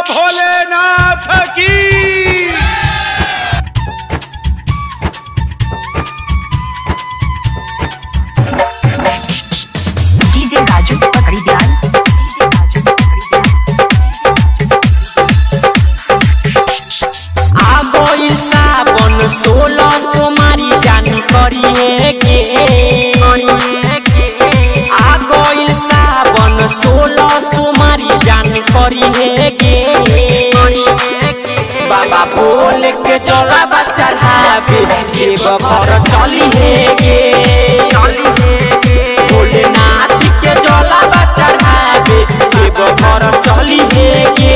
भोलेनाथ की। DJ Raju पकड़ी ध्यान। आ गइल सावन 16 सोमारी जानी करिए के। आ गइल सावन 16 सोमारी जान करिए के। बाबा भोले के जलवा चढ़ावे देव घर चलिए गे। भोलेनाथ के जलवा चढ़ावे देव घर चलिए गे।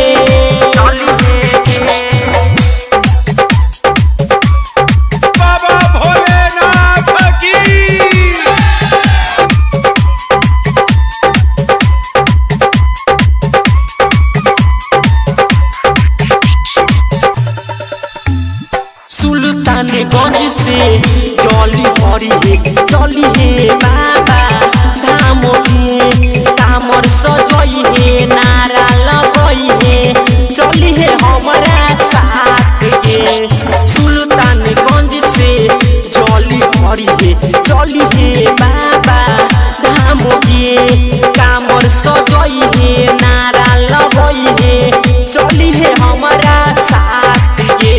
बाबा भोलेनाथ की। सुल्तानगंज से चली हरी हे चली हे बाबा धाम के। कामर सजई हे नारा लगई हे चली हे हमारा साथ के। सुल्तानगंज से चली हरी हे चली हे बाबा धाम के। कामर सजई हे नारा लगई हे चली हे हमारा साथ के।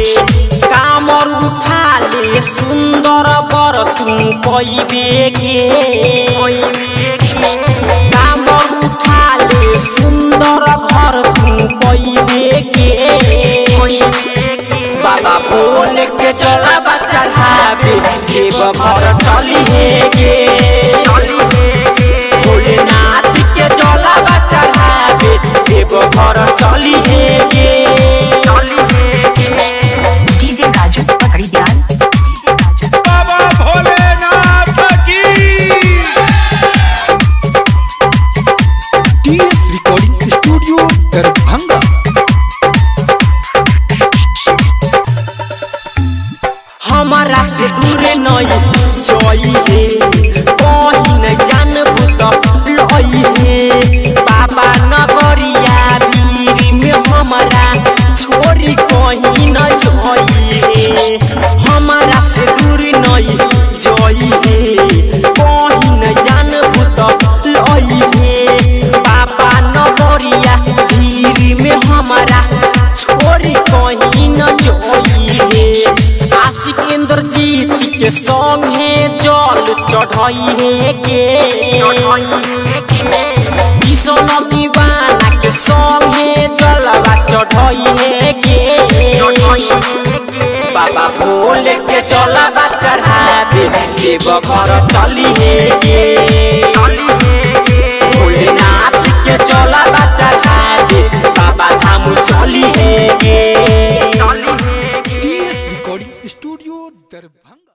कामर उठा ले सुंदर बर तू पैबे गे। कामर उठा ले सुंदर घर तू पैबे गे। बाबा भोले के जलवा चढ़ावे देव घर चलिए गे। भोलेनाथ के जलवा चढ़ावे देव घर चलिए गे। डीजे राजू पकड़ी ध्यान। बाबा भोलेनाथ की। TS recording studio Darbhanga. हमारा से दूर नहीं जई हे कहीं नहीं जानबू त लई हे। बाबा नगरिया भीड़ में हमारा छोरी कहीं न जई हे। हमारा से दूर नहीं जई हे कहीं नहीं जानबू त लई हे। बाबा नगरिया भीड़ में हमारा छोरी कहीं न जई हे। आशिक इंद्रजीत के संगे जल चढ़ई हे के। किशन दीवाना के संगे जलवा चढ़ई हे के। बाबा भोले के जलवा चढ़ावे देव घर चलिए गे। भोलेनाथ के जलवा चढ़ावे बाबा धाम चलिए गे। TS recording studio Darbhanga.